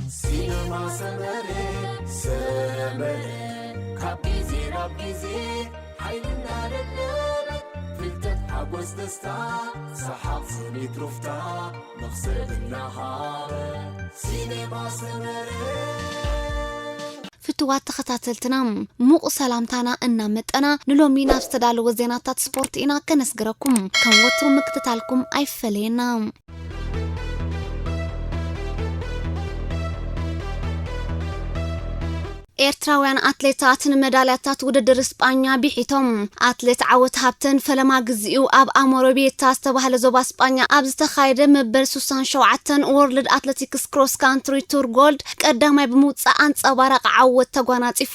ሲነማ ሰመረ፣ ሰመረ፣ ካብ ግዜ ናብ ግዜ ሓይልና ደደበ፣ ፍልጠት፣ ሓጎስ፣ ደስታ፣ ሰሓቕ፣ ስኒት፣ ሩፍታ፣ መኽሰብ እናሃበ። ሲነማ ሰመረ። ፍትዋት ተኸታተልትና፣ ሙቕ ሰላምታና እናመጠና፣ ንሎሚ ናብ ዝተዳለወ ዜናታት ስፖርት ኢና ከነስግረኩም። ከም ወትሩ ምክትታልኩም ኣይፈለየና። ኤርትራውያን ኣትሌታት ንመዳልያታት ውድድር ስጳኛ ቢሒቶም። ኣትሌት ዓወት ሃብተን ፈለማ ግዚኡ ኣብ ኣሞሮቤታ ዝተባህለ ዞባ ስጳኛ ኣብ ዝተኻየደ መበል ሱሳን ሸውዓተን ወርልድ ኣትሌቲክስ ክሮስ ካንትሪ ቱር ጎልድ ቀዳማይ ብምውጻእ ኣንጸባራቂ ዓወት ተጓናጺፉ።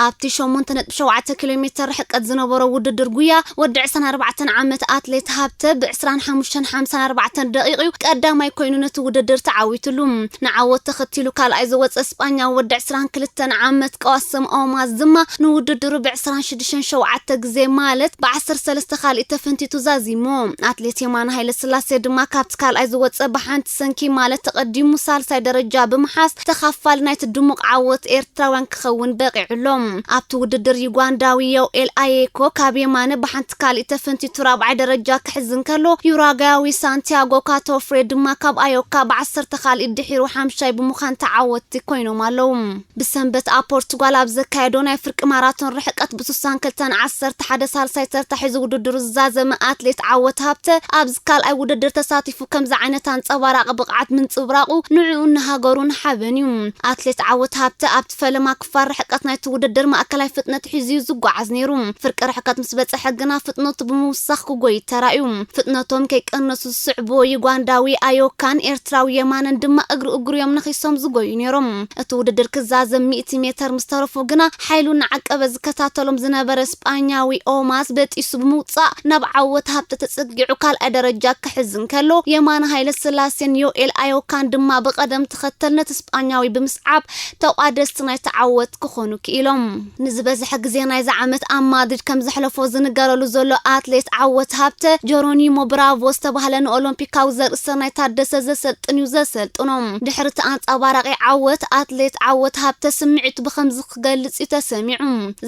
ኣብቲ ሸሞንተ ነጥቢ ሸውዓተ ኪሎ ሜተር ርሕቀት ዝነበሮ ውድድር ጉያ ወዲ ዕስራን ኣርባዕተን ዓመት ኣትሌት ሃብተ ብ ዕስራን ሓሙሽተን ሓምሳን ኣርባዕተን ደቂቕ እዩ ቀዳማይ ኮይኑ ነቲ ውድድር ተዓዊትሉ። ንዓወት ተኸቲሉ ካልኣይ ዝወጸ ስጳኛ ወዲ ዕስራን ክልተን ዓመት ቀዋስም ኦማስ ድማ ንውድድሩ ብ ዕስራን ሽዱሽተን ሸውዓተ ግዜ ማለት ብ ዓሰርተ ሰለስተ ካልእ ተፈንቲቱ ዛዚሞ። ኣትሌት የማነ ሃይለስላሴ ድማ ካብቲ ካልኣይ ዝወጸ ብሓንቲ ሰንኪ ማለት ተቐዲሙ ሳልሳይ ደረጃ ብምሓዝ ተኻፋሊ ናይቲ ድሙቕ ዓወት ኤርትራውያን ክኸውን በቒዑ ኣሎ። ኣብቲ ውድድር ዩጋንዳዊ ዮኤል ኣየኮ ካብ የማነ ብሓንቲ ካልእ ተፈንቲቱ ራብዓይ ደረጃ ክሕዝ እንከሎ፣ ዩራጋያዊ ሳንቲያጎ ካቶፍሬ ድማ ካብ ኣዮካ ብ ዓሰርተ ካልእ ድሒሩ ሓምሻይ ብምዃን ተዓወትቲ ኮይኖም ኣለዉ። ብሰንበት ኣብ ፖርቱጋል ኣብ ዘካየዶ ናይ ፍርቂ ማራቶን ርሕቀት ብ ስሳን ክልተን ዓሰርተ ሓደ ሳልሳይ ተርታ ሒዙ ውድድሩ ዝዛዘመ ኣትሌት ዓወት ሃብተ ኣብዚ ካልኣይ ውድድር ተሳቲፉ ከምዚ ዓይነት ኣንጸባራቂ ብቕዓት ምንጽብራቑ ንዕኡን ንሃገሩን ሓበን እዩ። ኣትሌት ዓወት ሃብተ ኣብቲ ፈለማ ክፋል ርሕቀት ናይቲ ውድድር ማእከላይ ፍጥነት ሒዙ እዩ ዝጓዓዝ ነይሩ። ፍርቂ ርሕቀት ምስ በጽሐ ግና ፍጥነቱ ብምውሳኽ ክጎይ ተራእዩ። ፍጥነቶም ከይቀነሱ ዝስዕብዎ ዩጋንዳዊ ኣዮካን ኤርትራዊ የማነን ድማ እግሪ እግሩ እዮም ነኺሶም ዝጎዩ ነይሮም። እቲ ውድድር ክዛዘም ሚእቲ ሜተር ምስ ተረፎ ግና ሓይሉ እናዓቀበ ዝከታተሎም ዝነበረ ስጳኛዊ ኦማስ በጢሱ ብምውጻእ ናብ ዓወት ሃብተ ተጸጊዑ ካልኣይ ደረጃ ክሕዝ እንከሎ፣ የማነ ሃይለስላሴን ዮኤል ኣዮካን ድማ ብቐደም ተኸተል ነቲ ስጳኛዊ ብምስዓብ ተቋደስቲ ናይቲ ዓወት ክኾኑ ክኢሎም። ንዝበዝሐ ግዜ ናይዚ ዓመት ኣብ ማድሪድ ከም ዘሕለፎ ዝንገረሉ ዘሎ ኣትሌት ዓወት ሃብተ፣ ጀሮኒሞ ብራቮ ዝተባህለ ንኦሎምፒካዊ ዘርእሰናይ ታደሰ ዘሰልጥን እዩ ዘሰልጥኖ። ድሕሪ እቲ ኣንጸባራቂ ዓወት፣ ኣትሌት ዓወት ሃብተ ስምዒቱ ብኸምዚ ክገልጽ እዩ ተሰሚዑ።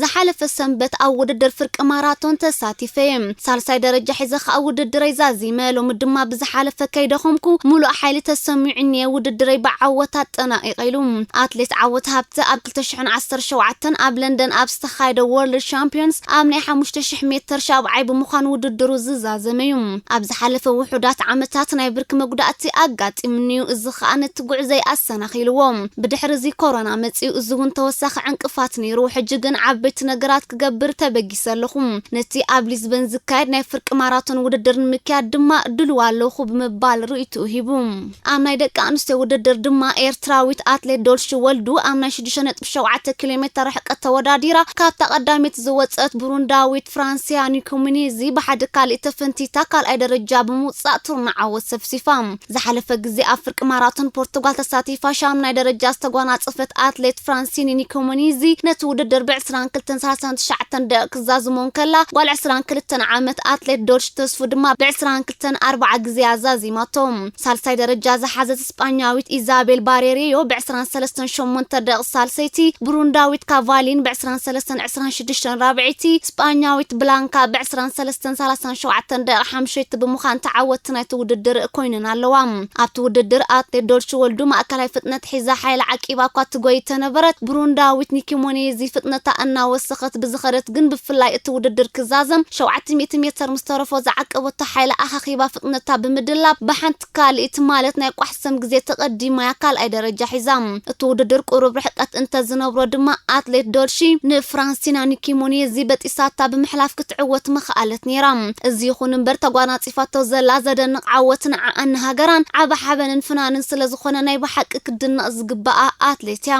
ዝሓለፈ ሰንበት ኣብ ውድድር ፍርቂ ማራቶን ተሳቲፈ እየ። ሳልሳይ ደረጃ ሒዘ ከኣ ውድድረይ ዛዚመ። ሎሚ ድማ ብዝሓለፈ ከይደኸምኩ፣ ሙሉእ ሓይሊ ተሰሚዑኒ እየ ውድድረይ ብዓወት ኣጠናቒቐ ኢሉ። ኣትሌት ዓወት ሃብተ ኣብ ክልተ ሽሕን ዓሰርተ ሸውዓተን ኣብ ለንደን ኣብ ዝተኻየደ ወርልድ ሻምፒዮንስ ኣብ ናይ ሓሙሽተ ሽሕ ሜተር ሻብዓይ ብምዃን ውድድሩ ዝዛዘመ እዩ። ኣብ ዝሓለፈ ውሑዳት ዓመታት ናይ ብርኪ መጉዳእቲ ኣጋጢምኒ እዩ። እዚ ኸኣ ነቲ ጉዕዘይ ኣሰናኺልዎ። ብድሕሪ እዚ ኮሮና መጺኡ፣ እዚ እውን ተወሳኺ ዕንቅፋት ነይሩ። ሕጂ ግን ዓበይቲ ነገራት ክገብር ተበጊሰ ኣለኹ። ነቲ ኣብ ሊዝበን ዝካየድ ናይ ፍርቂ ማራቶን ውድድር ንምክያድ ድማ ድሉው ኣለኹ ብምባል ርእይትኡ ሂቡ። ኣብ ናይ ደቂ ኣንስትዮ ውድድር ድማ ኤርትራዊት ኣትሌት ዶልሺ ወልዱ ኣብ ናይ ሽዱሽተ ነጥቢ ሸውዓተ ኪሎ ሜተር ርሕቀት ተወዳዲራ ካብታ ቀዳመይቲ ዝወጸት ብሩንዳዊት ፍራንሲያ ኒኮሚኒዚ ብሓደ ካልእ ተፈንቲታ ካልኣይ ደረጃ ብምውጻእ ቱር ንዓወት ሰፍሲፋ። ዝሓለፈ ግዜ ኣብ ፍርቂ ማራቶን ፖርቱጋል ተሳቲፋ ሻምናይ ደረጃ ዝተጓናጸፈት ኣትሌት ፍራንሲኒ ኒኮሞኒዚ ነቲ ውድድር ብ ዕስራን ክልተን ሰላሳን ትሽዓተን ደቂቕ ክዛዝሞ እንከላ፣ ጓል ዕስራን ክልተን ዓመት ኣትሌት ዶልሽ ተስፉ ድማ ብ ዕስራን ክልተን ኣርብዓ ግዜ ኣዛዚማቶ። ሳልሳይ ደረጃ ዝሓዘት ስጳኛዊት ኢዛቤል ባሬሪዮ ብ ዕስራን ሰለስተን ሸሞንተ ደቂቕ ሳልሰይቲ፣ ብሩንዳዊት ካቫሊን ብ ዕስራን ሰለስተን ዕስራን ሽዱሽተን ራብዐይቲ፣ ስጳኛዊት ብላንካ ብ ዕስራን ሰለስተን ሰላሳን ሸውዓተን ደቂቕ ሓምሸይቲ ብምዃን ተዓወቲ ናይቲ ውድድር ኮይነን ኣለዋ። ኣብቲ ውድድር ኣትሌት ዶልሽ ወልዱ ማእከላይ ፍጥነት ሒዛ ሓይላ ዓቂባ እኳ ትጎይ ተነበረት፣ ብሩንዳዊት ኒኪሞኔዚ ፍጥነታ እናወሰኸት ብዝኸደት ግን ብፍላይ እቲ ውድድር ክዛዘም ሸውዓተ ሚእቲ ሜተር ምስ ተረፎ ዝዓቀበቶ ሓይላ ኣኻኺባ ፍጥነታ ብምድላብ ብሓንቲ ካልኢት ማለት ናይ ቋሕሰም ግዜ ተቐዲማ እያ ካልኣይ ደረጃ ሒዛ። እቲ ውድድር ቁሩብ ርሕቀት እንተዝነብሮ ድማ ኣትሌት ዶልሺ ንፍራንሲና ኒኪሞኔዚ በጢሳታ ብምሕላፍ ክትዕወት ምኽኣለት ነይራ። እዚ ይኹን እምበር ተጓናጺፋቶ ዘላ ዘደንቕ ዓወት ንዓኣን ንሃገራን ዓቢ ሓበንን ፍናንን ስለ ዝኾነ ናይ ብሓቂ ክድነቕ ዝግባኣ ኣትሌት እያ።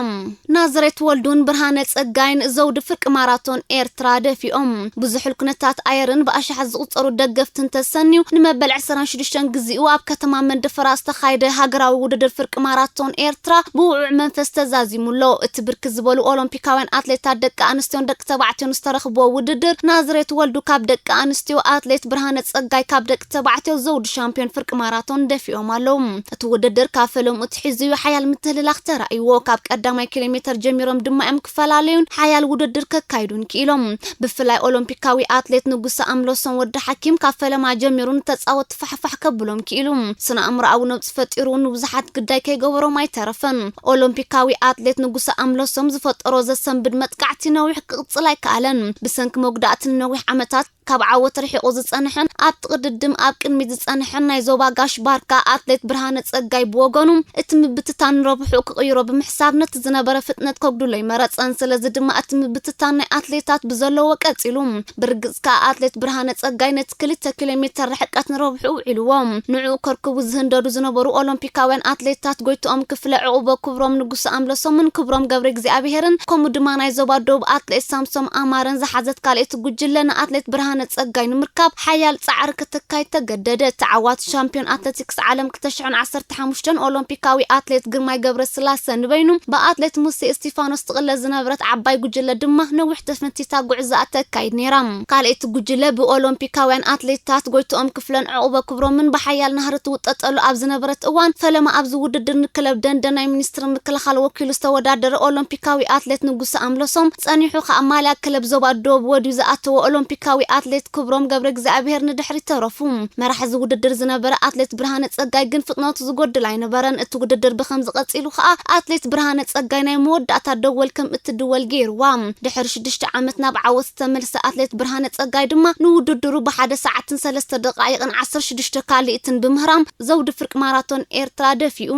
ናዝሬት ወልዱ ወልዱን ብርሃነ ጸጋይን ዘውዲ ፍርቂ ማራቶን ኤርትራ ደፊኦም። ብዙሕ ኩነታት ኣየርን ብኣሽሓት ዝቑጸሩ ደገፍትን ተሰንዩ ንመበል ዕስራን ሽዱሽተን ግዜኡ ኣብ ከተማ መንደፈራ ዝተኻየደ ሃገራዊ ውድድር ፍርቂ ማራቶን ኤርትራ ብውዑዕ መንፈስ ተዛዚሙ ኣሎ። እቲ ብርክት ዝበሉ ኦሎምፒካውያን ኣትሌታት ደቂ ኣንስትዮን ደቂ ተባዕትዮን ዝተረኽብዎ ውድድር ናዝሬት ወልዱ ካብ ደቂ ኣንስትዮ፣ ኣትሌት ብርሃነ ጸጋይ ካብ ደቂ ተባዕትዮ ዘውዲ ሻምፒዮን ፍርቂ ማራቶን ደፊኦም ኣለዉ። እቲ ውድድር ካብ ፈለምኡ ትሒዙ እዩ ሓያል ምትህልላኽ ተራእይዎ። ካብ ቀዳማይ ኪሎ ሜተር ጀሚሮም ድማ እዮም ክፈላለዩን ሓያል ውድድር ከካይዱን ክኢሎም። ብፍላይ ኦሎምፒካዊ ኣትሌት ንጉሰ ኣምሎሶም ወዲ ሓኪም ካብ ፈለማ ጀሚሩ ንተጻወትቲ ፋሕፋሕ ከብሎም ክኢሉ። ስነ ኣእምሮኣዊ ነውጺ ፈጢሩ ንብዙሓት ግዳይ ከይገበሮም ኣይተረፈን። ኦሎምፒካዊ ኣትሌት ንጉሰ ኣምሎሶም ዝፈጠሮ ዘሰንብድ መጥቃዕቲ ነዊሕ ክቕጽል ኣይከኣለን። ብሰንኪ መጉዳእቲ ንነዊሕ ዓመታት ካብ ዓወት ርሒቑ ዝጸንሐን ኣብ ትቕድድም ኣብ ቅድሚት ዝጸንሐን ናይ ዞባ ጋሽ ባርካ ኣትሌት ብርሃነ ጸጋይ ብወገኑ፣ እቲ ምብትታን ንረብሑ ክቕይሮ ብምሕሳብ ነቲ ዝነበረ ፍጥነት ከጉድሎ ኣይመረጸን። ስለዚ ድማ እቲ ምብትታን ናይ ኣትሌታት ብዘለዎ ቀጺሉ። ብርግጽ ከኣ ኣትሌት ብርሃነ ጸጋይ ነቲ ክልተ ኪሎ ሜተር ርሕቀት ንረብሑ ውዒልዎ። ንዕኡ ከርክቡ ዝህንደዱ ዝነበሩ ኦሎምፒካውያን ኣትሌታት ጎይትኦም ክፍለ፣ ዕቑበ ክብሮም፣ ንጉሰ ኣምለሶምን ክብሮም ገብረ እግዚኣብሄርን፣ ከምኡ ድማ ናይ ዞባ ደቡብ ኣትሌት ሳምሶም ኣማረን ዝሓዘት ካልኣይቲ ጉጅለ ንኣትሌት ብርሃነ ጸጋይ ንምርካብ ሓያል ጻዕሪ ከተካይድ ተገደደት። ተዓዋቲ ሻምፒዮን ኣትሌቲክስ ዓለም ክልተ ሽሕን ዓሰርተ ሓሙሽተን ኦሎምፒካዊ ኣትሌት ግርማይ ገብረስላሰ ንበይኑ ብኣትሌት ሙሴ እስቲፋኖስ ትቕለ ዝነበረት ዓባይ ጉጅለ ድማ ነዊሕ ተፈቲታ ጉዕዞኣ ተካይድ ነይራ። ካልኣይቲ ጉጅለ ብኦሎምፒካውያን ኣትሌታት ጎይትኦም ክፍለን ዕቑበ ክብሮምን ብሓያል ናህሪ ትውጠጠሉ ኣብ ዝነበረት እዋን፣ ፈለማ ኣብዚ ውድድር ንክለብ ደንደን ናይ ሚኒስትሪ ምክልኻል ወኪሉ ዝተወዳደረ ኦሎምፒካዊ ኣትሌት ንጉሰ ኣምለሶም፣ ጸኒሑ ከኣ ማልያ ክለብ ዞባ ደቡብ ወድዩ ዝኣተወ ኦሎምፒካዊ ኣትሌት ክብሮም ገብረ እግዚኣብሄር ንድሕሪት ተረፉ። መራሒ እዚ ውድድር ዝነበረ ኣትሌት ብርሃነ ጸጋይ ግን ፍጥነቱ ዝጎድል ኣይነበረን። እቲ ውድድር ብኸምዚ ቀጺሉ ከኣ ኣትሌት ብርሃነ ጸጋይ ናይ መወዳእታ ደወል ከም እትድወል ገይርዋ። ድሕሪ ሽዱሽተ ዓመት ናብ ዓወት ዝተመልሰ ኣትሌት ብርሃነ ጸጋይ ድማ ንውድድሩ ብሓደ ሰዓትን ሰለስተ ደቃይቕን ዓሰርተ ሽዱሽተ ካልኢትን ብምህራም ዘውዲ ፍርቂ ማራቶን ኤርትራ ደፊኡ።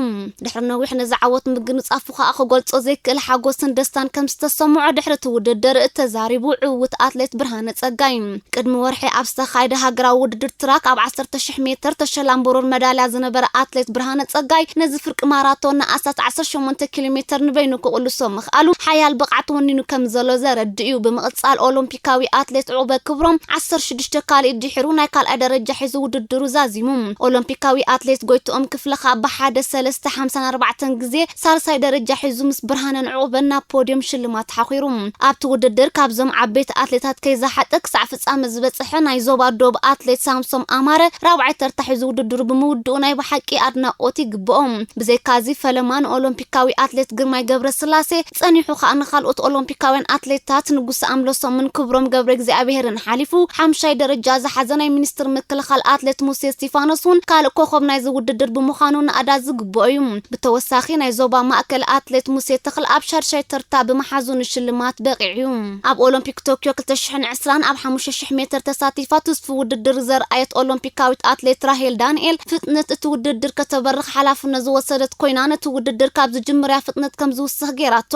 ድሕሪ ነዊሕ ነዚ ዓወት ምግንጻፉ ከኣ ክገልጾ ዘይክእል ሓጎስን ደስታን ከም ዝተሰምዖ ድሕሪ እቲ ውድድር ተዛሪቡ ዕውት ኣትሌት ብርሃነ ጸጋይ። ቅድሚ ወርሒ ኣብ ዝተኻየደ ሃገራዊ ውድድር ትራክ ኣብ ዓሰርተ ሽሕ ሜትር ተሸላም ብሩር መዳልያ ዝነበረ ኣትሌት ብርሃነ ጸጋይ ነዚ ፍርቂ ማራቶን ንኣስታት ዓሰርተ ሸሞንተ ኪሎ ሜተር ንበይኑ ክቕልሶ ምኽኣሉ ሓያል ብቕዓት ወኒኑ ከም ዘሎ ዘረድእ እዩ። ብምቕጻል ኦሎምፒካዊ ኣትሌት ዕቑበ ክብሮም ዓሰርተ ሽዱሽተ ካልኢት ድሒሩ ናይ ካልኣይ ደረጃ ሒዙ ውድድሩ ዛዚሙ። ኦሎምፒካዊ ኣትሌት ጎይትኦም ክፍለ ከኣ ብሓደ ሰለስተ ሓምሳን ኣርባዕተን ግዜ ሳልሳይ ደረጃ ሒዙ ምስ ብርሃነን ዕቑበን ናብ ፖድዮም ሽልማት ሓኺሩ። ኣብቲ ውድድር ካብዞም ዓበይቲ ኣትሌታት ከይዘሓጠ ክሳዕ ፍጻመ ዝበጽሐ ናይ ዞባ ዶብ ኣትሌት ሳምሶም ኣማረ ራብዓይ ተርታ ሒዙ ውድድሩ ብምውድኡ ናይ ብሓቂ ኣድናቖት ይግብኦ። ብዘይካዚ ፈለማ ንኦሎምፒካዊ ኣትሌት ግርማይ ገብረስላሴ ጸኒሑ ከኣ ንኻልኦት ኦሎምፒካውያን ኣትሌታት ንጉሰ ኣምለሶምን ክብሮም ገብረ እግዚኣብሄርን ሓሊፉ ሓምሻይ ደረጃ ዝሓዘ ናይ ሚኒስትር ምክልኻል ኣትሌት ሙሴ እስቲፋኖስ እውን ካልእ ኮኸብ ናይዚ ውድድር ብምዃኑ ናእዳ ዝግብኦ እዩ። ብተወሳኺ ናይ ዞባ ማእከል ኣትሌት ሙሴ ተኽለ ኣብ ሻድሻይ ተርታ ብምሓዙ ንሽልማት በቒዑ እዩ። ኣብ ኦሎምፒክ ቶክዮ ክልተ ሽሕን ዕስራን ኣብ ሓሙሽተ ሽሕ ሜትር ተሳቲፋ ትስፉ ውድድር ዘርኣየት ኦሎምፒካዊት ኣትሌት ራሄል ዳንኤል ፍጥነት እቲ ውድድር ከተበርኽ ሓላፍነት ዝወሰደት ኮይና፣ ነቲ ውድድር ካብ ዝጅምርያ ፍጥነት ከም ዝውስኽ ገይራቶ።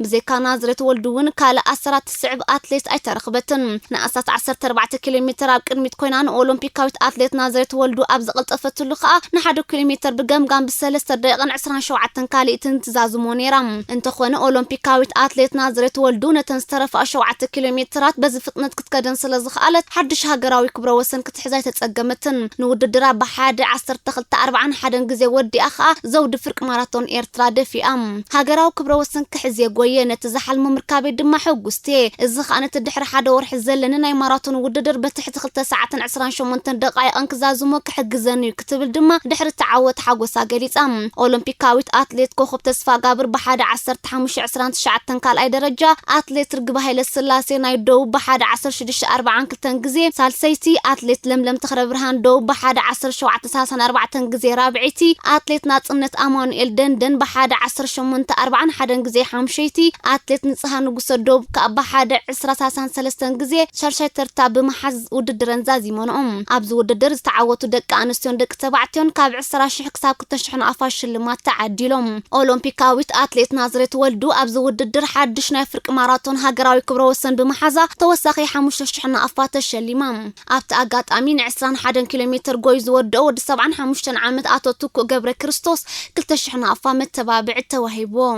ብዘይካ ናዝሬት ወልዱ እውን ካልእ ኣሰራት ትስዕብ ኣትሌት ኣይተረኽበትን። ንኣስታት ዓሰርተ ኣርባዕተ ኪሎ ሜተር ኣብ ቅድሚት ኮይና ንኦሎምፒካዊት ኣትሌት ናዝሬት ወልዱ ኣብ ዝቐልጠፈትሉ ከኣ ንሓደ ኪሎ ሜተር ብገምጋም ብሰለስተ ደቂቕን ዕስራን ሸውዓተን ካልኢትን ትዛዝሞ ነይራ። እንተኾነ ኦሎምፒካዊት ኣትሌት ናዝሬት ወልዱ ነተን ዝተረፋ ሸውዓተ ኪሎ ሜተራት በዚ ፍጥነት ክትከደን ስለ ዝኸኣለት ሓድሽ ሃገራዊ ክብረ ወሰን ክትሕዝ ኣይተጸገመትን። ንውድድራ ብሓደ ዓሰርተ ክልተ ኣርባዓን ሓደን ግዜ ወዲኣ ከኣ ዘውዲ ፍርቂ ማራቶን ኤርትራ ደፊኣ። ሃገራዊ ክብረ ወሰን ክሕዝ እየ ጎየ፣ ነቲ ዝሓልሞ ምርካበይ ድማ ሕጉስቲ እየ። እዚ ከኣ ነቲ ድሕሪ ሓደ ወርሒ ዘለኒ ናይ ማራቶን ውድድር ብትሕቲ ክልተ ሰዓትን ዕስራን ሸሞንተን ደቃይቕን ክዛዝሞ ክሕግዘኒ እዩ ክትብል ድማ ድሕሪ እቲ ዓወት ሓጎሳ ገሊጻ። ኦሎምፒካዊት ኣትሌት ኮኸብ ተስፋጋብር ብሓደ ዓሰርተ ሓሙሽተ ዕስራን ትሽዓተን ካልኣይ ደረጃ፣ ኣትሌት ርግብ ሃይለስላሴ ናይ ደቡብ ብሓደ ዓሰርተ ሽዱሽተ ኣርባዓን ክልተን ግዜ ሳልሰይቲ፣ ኣትሌት ለምለም ተኽለብርሃን ደቡብ ብሓደ ዓሰርተ ሸውዓተ ሰላሳን ኣርባዕተን ግዜ ራብዐይቲ፣ ኣትሌት ናጽነት ኣማኑኤል ደንደን ብሓደ ዓሰርተ ሸሞንተ ኣርባዓን ሓደን ግዜ ሓምሸይቲ፣ ኣትሌት ንጽሃ ንጉሰ ደቡብ ከኣ ብሓደ ዕስራ ሰላሳን ሰለስተን ግዜ ሻድሻይ ተርታ ብምሓዝ ውድድረን ዛዚመንኦም። ኣብዚ ውድድር ዝተዓወቱ ደቂ ኣንስትዮን ደቂ ተባዕትዮን ካብ ዕስራ ሽሕ ክሳብ ክልተ ሽሕ ናቕፋ ሽልማት ተዓዲሎም። ኦሎምፒካዊት ኣትሌት ናዝሬት ወልዱ ኣብዚ ውድድር ሓድሽ ናይ ፍርቂ ማራቶን ሃገራዊ ክብረ ወሰን ብምሓዛ ተወሳኺ ሓሙሽተ ሽሕ ናቕፋ ተሸሊማ። ኣብቲ ኣጋጣሚ ንዕስራን ሓደን ኪሎ ሜተር ጎዩ ዝወደኦ ወዲ ሰብዓን ሓሙሽተን ዓመት ኣቶ ትኩእ ገብረ ክርስቶስ ክልተ ሽሕ ናቕፋ መተባብዒ ተዋሂብዎ።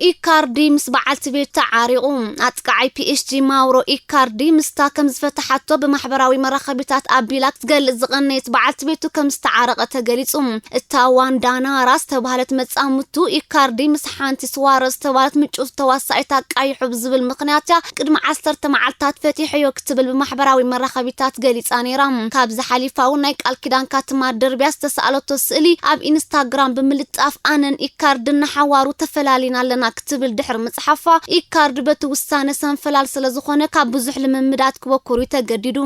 ኢካርዲ ምስ በዓልቲ ቤቱ ተዓሪቑ። ኣጥቃዓይ ፒኤስጂ ማውሮ ኢካርዲ ምስታ ከም ዝፈተሓቶ ብማሕበራዊ መራኸቢታት ኣቢላ ክትገልጽ ዝቐነየት በዓልቲ ቤቱ ከም ዝተዓረቐ ተገሊጹ። እታ ዋንዳ ናራ ዝተባህለት መጻምቱ ኢካርዲ ምስ ሓንቲ ስዋረዝ ዝተባህለት ምጭውቲ ተዋሳኢት ኣቃይሑ ብዝብል ምኽንያት እያ ቅድሚ ዓሰርተ መዓልታት ፈቲሐዮ ክትብል ብማሕበራዊ መራኸቢታት ገሊጻ ነይራ። ካብዚ ሓሊፋ እውን ናይ ቃል ኪዳን ካትማ ደርብያ ዝተሰኣለቶ ስእሊ ኣብ ኢንስታግራም ብምልጣፍ ኣነን ኢካርድን ንሓዋሩ ተፈላሊና ኣለና ክትብል ድሕሪ ምጽሓፋ፣ ኢካርድ በቲ ውሳነ ሰንፈላል ስለ ዝኾነ ካብ ብዙሕ ልምምዳት ክበኩር እዩ ተገዲዱ።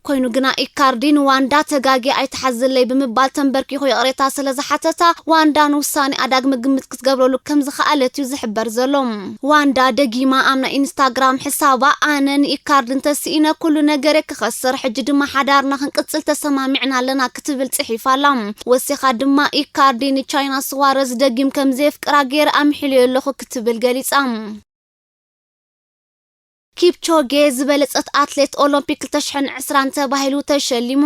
ኮይኑ ግና ኢካርዲ ንዋንዳ ተጋጊ ኣይትሓዝለይ ብምባል ተንበርኪኹ ይቕሬታ ስለ ዝሓተታ፣ ዋንዳ ንውሳኔኣ ዳግመ ግምት ክትገብረሉ ከም ዝኸኣለት እዩ ዝሕበር ዘሎ። ዋንዳ ደጊማ ኣብ ናይ ኢንስታግራም ሕሳባ ኣነ ንኢካርዲ እንተስኢነ ኩሉ ነገረ ክኸስር፣ ሕጂ ድማ ሓዳርና ክንቅጽል ተሰማሚዕና ኣለና ክትብል ጽሒፋ ኣላ። ወሲኻ ድማ ኢካርዲ ንቻይና ስዋረዝ ደጊም ከም ዘየፍቅራ ገይረ ኣምሒለዮ ኣለኹ ክትብል ገሊጻ። ኪፕቾጌ ዝበለጸት ኣትሌት ኦሎምፒክ ክልተ ሽሕን ዕስራን ተባሂሉ ተሸሊሙ።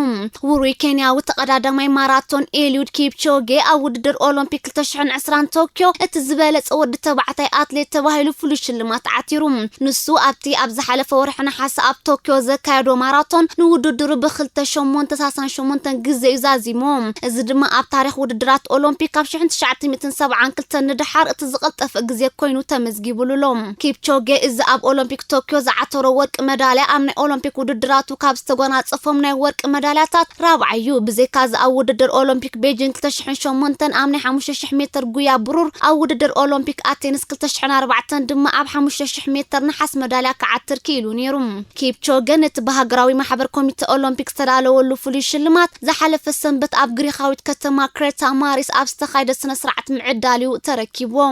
ውሩይ ኬንያዊ ተቐዳዳማይ ማራቶን ኤልዩድ ኪፕቾጌ ኣብ ውድድር ኦሎምፒክ ክልተ ሽሕን ዕስራን ቶክዮ እቲ ዝበለጸ ወዲ ተባዕታይ ኣትሌት ተባሂሉ ፍሉይ ሽልማት ዓቲሩ። ንሱ ኣብቲ ኣብ ዝሓለፈ ወርሒ ነሓሰ ኣብ ቶክዮ ዘካየዶ ማራቶን ንውድድሩ ብ ክልተ ሸሞንተ ሰላሳን ሸሞንተን ግዜ እዩ ዛዚሞ። እዚ ድማ ኣብ ታሪኽ ውድድራት ኦሎምፒክ ካብ ሽሕን ትሽዓተ ሚእትን ሰብዓን ክልተን ንደሓር እቲ ዝቐልጠፈ ግዜ ኮይኑ ተመዝጊቡሉ ኣሎ። ኪፕቾጌ እዚ ኣብ ኦሎምፒክ ቶክዮ ዝዓተሮ ወርቂ መዳልያ ኣብ ናይ ኦሎምፒክ ውድድራቱ ካብ ዝተጎናጸፎም ናይ ወርቂ መዳልያታት ራብዓይ እዩ። ብዘይካ እዚ ኣብ ውድድር ኦሎምፒክ ቤጂንግ ክልተ ሽሕን ሸሞንተን ኣብ ናይ ሓሙሽተ ሽሕ ሜትር ጉያ ብሩር፣ ኣብ ውድድር ኦሎምፒክ ኣቴንስ ክልተ ሽሕን ኣርባዕተን ድማ ኣብ ሓሙሽተ ሽሕ ሜትር ነሓስ መዳልያ ክዓትር ክኢሉ ነይሩ። ኪፕቾገ ነቲ ብሃገራዊ ማሕበር ኮሚተ ኦሎምፒክ ዝተዳለወሉ ፍሉይ ሽልማት ዝሓለፈ ሰንበት ኣብ ግሪኻዊት ከተማ ክሬታ ማሪስ ኣብ ዝተኻየደ ስነ ስርዓት ምዕዳል እዩ ተረኪብዎ።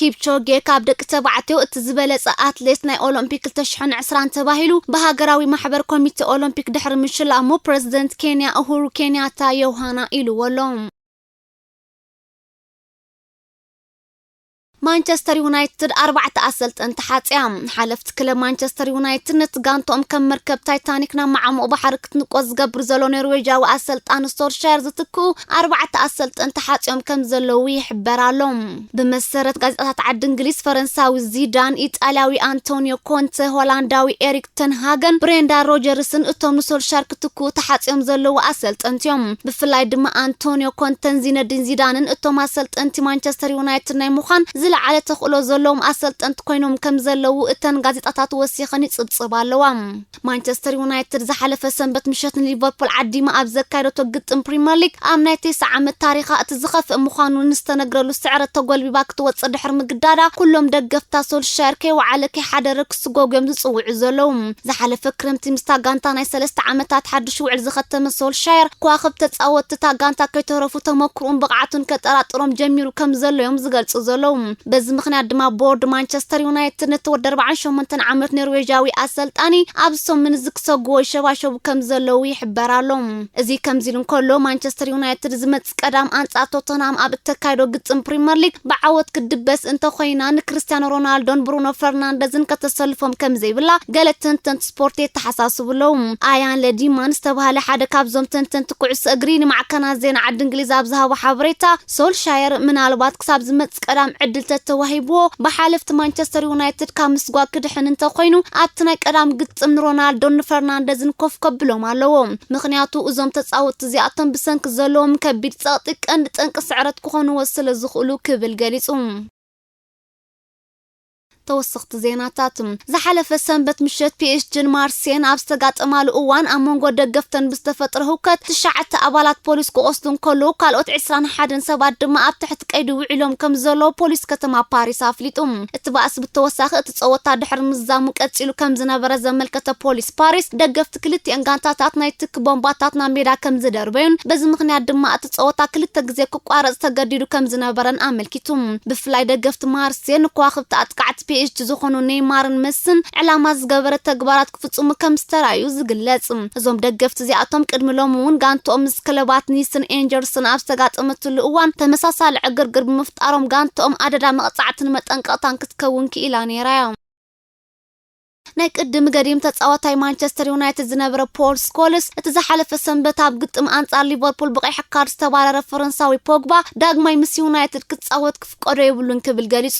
ኪፕቾጌ ካብ ደቂ ተባዕትዮ እቲ ዝበለጸ ኣትሌት ናይ ኦሎምፒክ ክልተ ሽሕን ዕስራን ተባሂሉ ብሃገራዊ ማሕበር ኮሚተ ኦሎምፒክ ድሕሪ ምሽላሙ ፕረዚደንት ኬንያ ኡሁሩ ኬንያታ ዮሃና ኢልዎ ኣሎ። ማንቸስተር ዩናይትድ ኣርባዕተ ኣሰልጠንቲ ሓጽያ። ሓለፍቲ ክለብ ማንቸስተር ዩናይትድ ነቲ ጋንትኦም ከም መርከብ ታይታኒክ ናብ መዓሙቕ ባሕሪ ክትንቆ ዝገብር ዘሎ ኖርዌጃዊ ኣሰልጣኒ ሶልሻየር ዝትክኡ ኣርባዕተ ኣሰልጠንቲ ሓጽዮም ከም ዘለዉ ይሕበር ኣሎ። ብመሰረት ጋዜጣታት ዓዲ እንግሊዝ፣ ፈረንሳዊ ዚዳን፣ ኢጣልያዊ ኣንቶኒዮ ኮንተ፣ ሆላንዳዊ ኤሪክ ተንሃገን ብሬንዳ ሮጀርስን እቶም ንሶልሻር ክትክኡ ተሓጽዮም ዘለዉ ኣሰልጠንቲ እዮም። ብፍላይ ድማ ኣንቶኒዮ ኮንተን ዚነዲን ዚዳንን እቶም ኣሰልጠንቲ ማንቸስተር ዩናይትድ ናይ ምዃን ዝለዓለ ተኽእሎ ዘለዎም ኣሰልጠንቲ ኮይኖም ከም ዘለዉ እተን ጋዜጣታት ወሲኸን ይጽብጽባ ኣለዋ። ማንቸስተር ዩናይትድ ዝሓለፈ ሰንበት ምሸት ንሊቨርፑል ዓዲማ ኣብ ዘካየደቶ ግጥም ፕሪምየር ሊግ ኣብ ናይ ተስዓ ዓመት ታሪኻ እቲ ዝኸፍእ ምዃኑ ንዝተነግረሉ ስዕረት ተጎልቢባ ክትወጽእ ድሕሪ ምግዳዳ ኩሎም ደገፍታ ሶልሻየር ከይወዓለ ከይሓደረ ክስጎጉ እዮም ዝጽውዑ ዘለዉ። ዝሓለፈ ክረምቲ ምስታ ጋንታ ናይ ሰለስተ ዓመታት ሓድሽ ውዕል ዝኸተመ ሶልሻየር ከዋኽብቲ ተጻወትቲ እታ ጋንታ ከይተረፉ ተመክሮኡን ብቕዓቱን ከጠራጥሮም ጀሚሩ ከም ዘሎ እዮም ዝገልጹ ዘለዉ። በዚ ምኽንያት ድማ ቦርድ ማንቸስተር ዩናይትድ ነቲ ወዲ ኣርባዓን ሸሞንተን ዓመት ኖርዌጃዊ ኣሰልጣኒ ኣብ ሰሙን እዚ ክሰግዎ ይሸባሸቡ ከም ዘለዉ ይሕበር ኣሎ። እዚ ከምዚ ኢሉ እንከሎ ማንቸስተር ዩናይትድ ዝመጽእ ቀዳም ኣንጻር ቶተንሃም ኣብ እተካይዶ ግጥም ፕሪምየር ሊግ ብዓወት ክድበስ እንተኾይና ንክርስቲያኖ ሮናልዶን ብሩኖ ፈርናንደዝን ከተሰልፎም ከም ዘይብላ ገለ ተንተንቲ ስፖርት የተሓሳስቡ ኣለዉ። ኣያን ለዲማን ዝተባህለ ሓደ ካብዞም ተንተንቲ ኩዕሶ እግሪ ንማዕከናት ዜና ዓዲ እንግሊዝ ኣብ ዝሃቦ ሓበሬታ ሶልሻየር ምናልባት ክሳብ ዝመጽእ ቀዳም ዕድል ተተዋሂብዎ ብሓለፍቲ ማንቸስተር ዩናይትድ ካብ ምስጓግ ክድሕን እንተኾይኑ ኣብቲ ናይ ቀዳም ግጥም ንሮናልዶን ንፈርናንደዝን ኮፍ ከብሎም ኣለዎ። ምኽንያቱ እዞም ተጻወትቲ እዚኣቶም ብሰንኪ ዘለዎም ከቢድ ጸቕጢ ቀንዲ ጠንቂ ስዕረት ክኾንዎ ስለ ዝኽእሉ ክብል ገሊጹ። ተወሰኽቲ ዜናታት። ዝሓለፈ ሰንበት ምሸት ፒኤስጂን ማርሴን ኣብ ዝተጋጠማሉ እዋን ኣብ መንጎ ደገፍተን ብዝተፈጥረ ህውከት ትሽዓተ ኣባላት ፖሊስ ክቆስሉ እንከለዉ ካልኦት ዕስራን ሓደን ሰባት ድማ ኣብ ትሕቲ ቀይዲ ውዒሎም ከም ዘለዉ ፖሊስ ከተማ ፓሪስ ኣፍሊጡ። እቲ ባእሲ ብተወሳኺ እቲ ጸወታ ድሕሪ ምዝዛሙ ቀጺሉ ከም ዝነበረ ዘመልከተ ፖሊስ ፓሪስ ደገፍቲ ክልቲኤን ጋንታታት ናይ ትኪ ቦምባታት ናብ ሜዳ ከም ዝደርበዩን በዚ ምኽንያት ድማ እቲ ጸወታ ክልተ ግዜ ክቋረጽ ተገዲዱ ከም ዝነበረን ኣመልኪቱ። ብፍላይ ደገፍቲ ማርሴ ንከዋኽብቲ ኣጥቃዕቲ ፒኤስጂ ዝኾኑ ኔይማርን መስን ዕላማ ዝገበረ ተግባራት ክፍጽሙ ከም ዝተራእዩ ዝግለጽ። እዞም ደገፍቲ እዚኣቶም ቅድሚ ሎሚ እውን ጋንትኦም ምስ ክለባት ኒስን ኤንጀርስን ኣብ ዝተጋጠመትሉ እዋን ተመሳሳሊ ዕግርግር ብምፍጣሮም ጋንትኦም ኣደዳ መቕጻዕትን መጠንቀቕታን ክትከውን ክኢላ ነይራ እያ። ናይ ቅድም ገዲም ተጻዋታይ ማንቸስተር ዩናይትድ ዝነበረ ፖል ስኮልስ፣ እቲ ዝሓለፈ ሰንበት ኣብ ግጥም ኣንጻር ሊቨርፑል ብቐይሕ ካርድ ዝተባረረ ፈረንሳዊ ፖግባ፣ ዳግማይ ምስ ዩናይትድ ክጻወት ክፍቀዶ የብሉን ክብል ገሊጹ።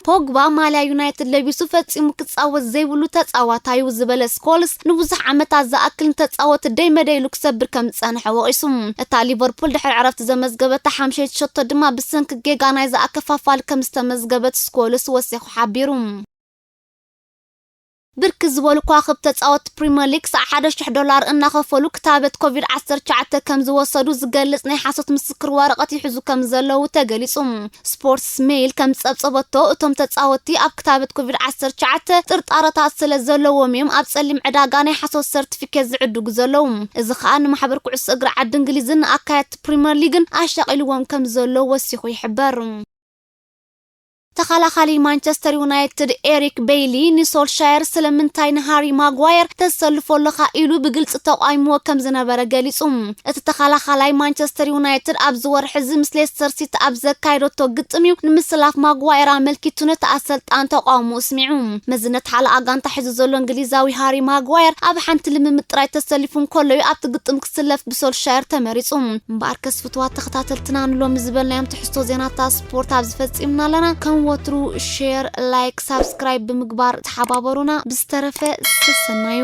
ፖግባ ማልያ ዩናይትድ ለቢሱ ፈጺሙ ክጻወት ዘይብሉ ተጻዋታዩ ዝበለ ስኮልስ፣ ንብዙሕ ዓመታት ዝኣክል ንተጻወቲ ደይ መደይሉ ክሰብር ከም ዝጸንሐ ወቒሱ። እታ ሊቨርፑል ድሕሪ ዕረፍቲ ዘመዝገበታ ሓምሸይቲ ሸቶ ድማ ብሰንኪ ጌጋ ናይዛ ኣከፋፋሊ ከም ዝተመዝገበት ስኮልስ ወሲኹ ሓቢሩ። ብርክት ዝበሉ ከዋኽብቲ ተጻወትቲ ፕሪምየር ሊግ ክሳዕ ሓደ ሽሕ ዶላር እናኸፈሉ ክታበት ኮቪድ ዓሰርተ ትሽዓተ ከም ዝወሰዱ ዝገልጽ ናይ ሓሶት ምስክር ወረቐት ይሕዙ ከም ዘለዉ ተገሊጹ። ስፖርትስ ሜይል ከም ዝጸብጸበቶ፣ እቶም ተጻወትቲ ኣብ ክታበት ኮቪድ ዓሰርተ ትሽዓተ ጥርጣረታት ስለ ዘለዎም እዮም ኣብ ጸሊም ዕዳጋ ናይ ሓሶት ሰርቲፊኬት ዝዕድጉ ዘለዉ። እዚ ከኣ ንማሕበር ኩዕሶ እግሪ ዓዲ እንግሊዝን ንኣካየድቲ ፕሪምየር ሊግን ኣሻቒልዎም ከም ዘሎ ወሲኹ ይሕበር። ተኸላኻሊ ማንቸስተር ዩናይትድ ኤሪክ ቤይሊ ንሶልሻየር ስለምንታይ ንሃሪ ማጓየር ተሰልፎ ኣለኻ ኢሉ ብግልጺ ተቋይምዎ ከም ዝነበረ ገሊጹ። እቲ ተኸላኻላይ ማንቸስተር ዩናይትድ ኣብዚ ወርሒ እዚ ምስ ሌስተር ሲቲ ኣብ ዘካየደቶ ግጥም እዩ ንምስላፍ ማጓየር ኣመልኪቱ ነቲ ኣሰልጣን ተቃውሞ ኣስሚዑ። መዝነት ሓለኣ ጋንታ ሒዙ ዘሎ እንግሊዛዊ ሃሪ ማጓየር ኣብ ሓንቲ ልምምድ ጥራይ ተሰሊፉ እንከሎ እዩ ኣብቲ ግጥም ክስለፍ ብሶልሻየር ተመሪጹ። እምበኣርከስ ፍትዋት ተኸታተልትና ንሎሚ ዝበልናዮም ትሕዝቶ ዜናታት ስፖርት ኣብዚ ፈጺምና ኣለና። ከም ወትሩ ሼር፣ ላይክ፣ ሳብስክራይብ ብምግባር ተሓባበሩና። ብዝተረፈ ሰሰናዩ።